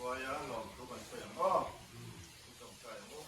Hruai a, lawmthu kan sawi ang aw. I tawngtai ang u.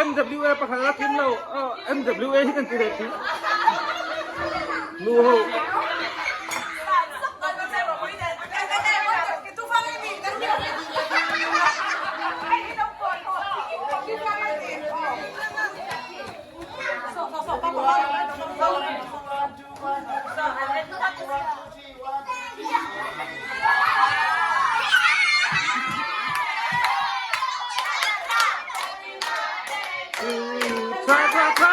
MWA pakhat a thim lo MWA hi kan ti ve thin nu ho Cha cha cha.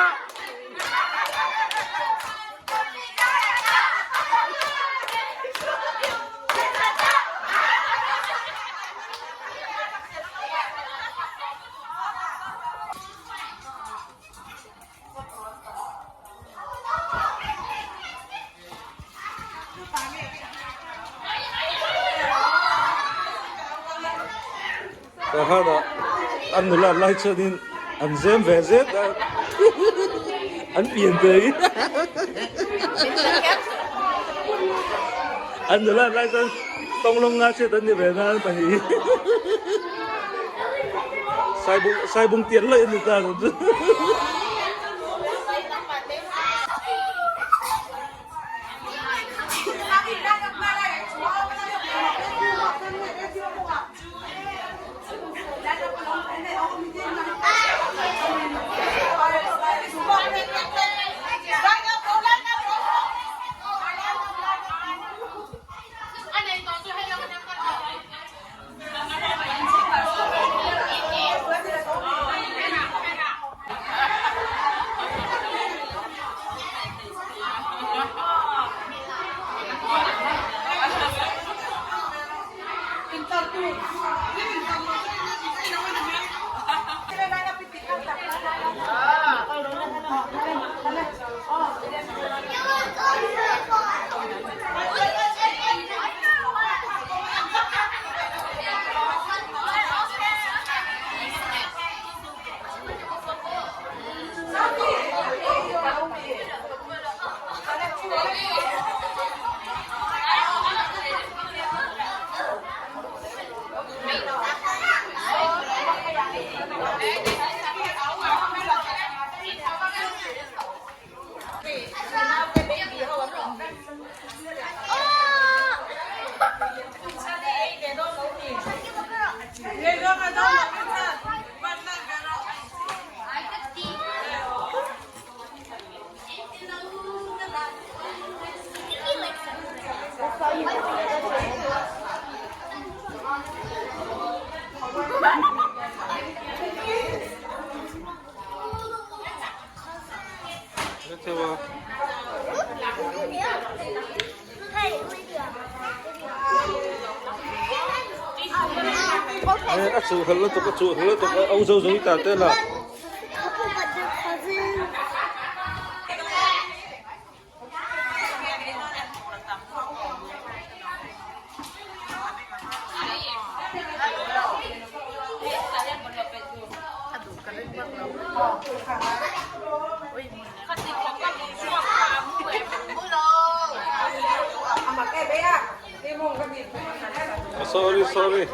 Ka hana an nula lai chuanin. An zem ve zet a, an pian ve hi. An nula lai chuan tawnglawng nga chhiat an ni ve na an pahnih hi. Saibung saibung tian laih an ni ta ang chu. A chuh hleuh lutuk a chuh hleuh lutuk a au zo zo ta te la. Sorry sorry.